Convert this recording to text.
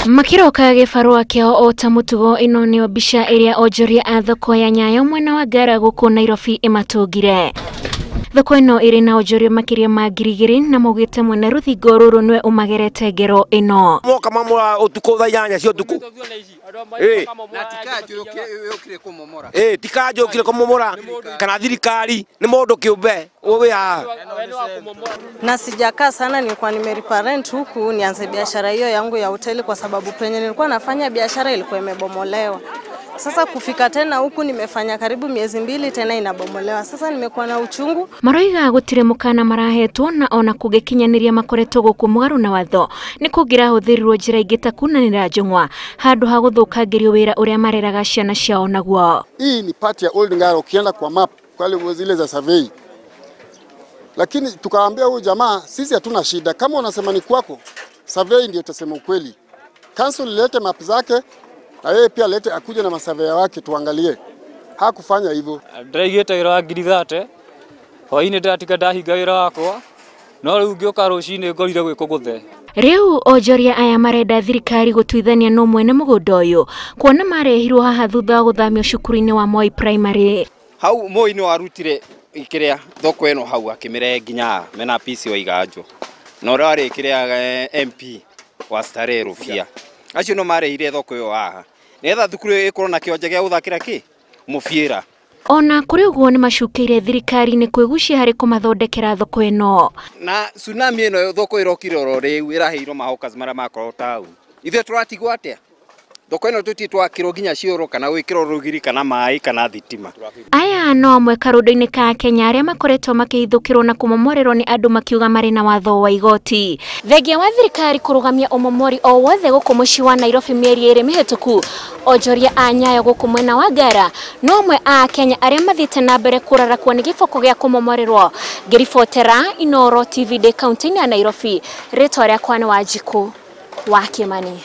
Makiroka gĩbarũa kĩao o ta mũtugo. Ĩno nĩyo mbica ĩrĩa onjoria a thoko ya Nyayo mwena wa Ngara gũkũ Nairobi ĩmatũngire. Thoko ĩno ĩrĩ na onjoria makĩria ma 2,000 na maugĩte mwene rũthingo rũrũ nĩwe ũmagerete ngero ĩno. Moka mamũra ũtukũ thaa 8 cia ũtukũ. Ti kanjũ yũkire kũmomora kana thirikari nĩ mũndũ kĩũmbe wĩ haha. Na sijakaa sana, nilikuwa nimelipa rent huku nianze biashara hiyo yangu ya hoteli, kwa sababu penye nilikuwa nafanya biashara ilikuwa imebomolewa. Sasa kufika tena huku nimefanya karibu miezi 2 tena inabomolewa. Sasa nimekuwa na uchungu. Maroiga gutire mukana marahetwo na ona kugikinyaniria makoretwo guku mugaru na watho ni kungirahuthirirwo njira ingi ta kunanira njung'wa handu ha guthukangirio wira uria mareraga ciana ciao naguo. Hii ni part ya Old Ngara, ukienda kwa map kwa zile za survey. Lakini tukaambia huyu jamaa sisi hatuna shida, kama unasema ni kwako survey ndio utasema ukweli. Council ilete map zake na yeye pia lete akuje na masurveyor wake tuangalie. Hakufanya hivyo. Ndiraigĩte wĩra wa 30,000 hwainĩ ndĩratiga ndahinga wĩra wakwa no rĩu ngĩũka rũcinĩ ngorire gwĩ kũgũthe. Rĩu onjoria aya marenda thirikari gũtuithania no mwene mũgũnda ũyũ kuona marehirwo haha thutha wa gũthamio cukuru-inĩ wa Moi Primary. Hau Moi nĩ warutire kĩrĩa thoko ĩno hau akĩmĩrehe nginya mena PC wa Iganjo na ũrĩa warĩ kĩrĩa MP wa Starehe Rufia acio no marehire thoko ĩyo haha nĩgetha thukuru ĩkorwo na kĩwanja gĩa gũthakĩra kĩ mũbira. Ona kũrĩ ũguo nĩ macukĩire thirikari nĩ kwĩgucia harĩ kũmathondekera thoko ĩno. Na tsunami ĩno thoko ĩrokire oro rĩu ĩraheirwo mahawkers marĩa makorwo taũni. Ithuĩ tũratigwo atĩa? Thoko ĩno tũtirĩ twakĩrwo nginya cioro kana gwĩkĩrwo rũgiri kana maĩ kana thitima. Aya no amwe karũndo-inĩ ka Kenya arĩa makoretwo makĩhithũkĩrwo na kũmomorerwo nĩ andũ makiuga marĩ na watho wa igoti. Thengia wa thirikari kũrũgamia ũmomori o wothe gũkũ mũciĩ wa Nairobi mĩeri 2 mĩhĩtũku, onjoria a Nyayo gũkũ mwena wa Ngara no amwe a Kenya arĩa mathiĩte na mbere kũrarakwo nĩ gĩboko gĩa kũmomorerwo. Ngĩribotera Inooro TV ndĩ kaunti-inĩ ya Nairobi, rĩtwa rĩakwa nĩ Wanjikũ wa Kĩmani.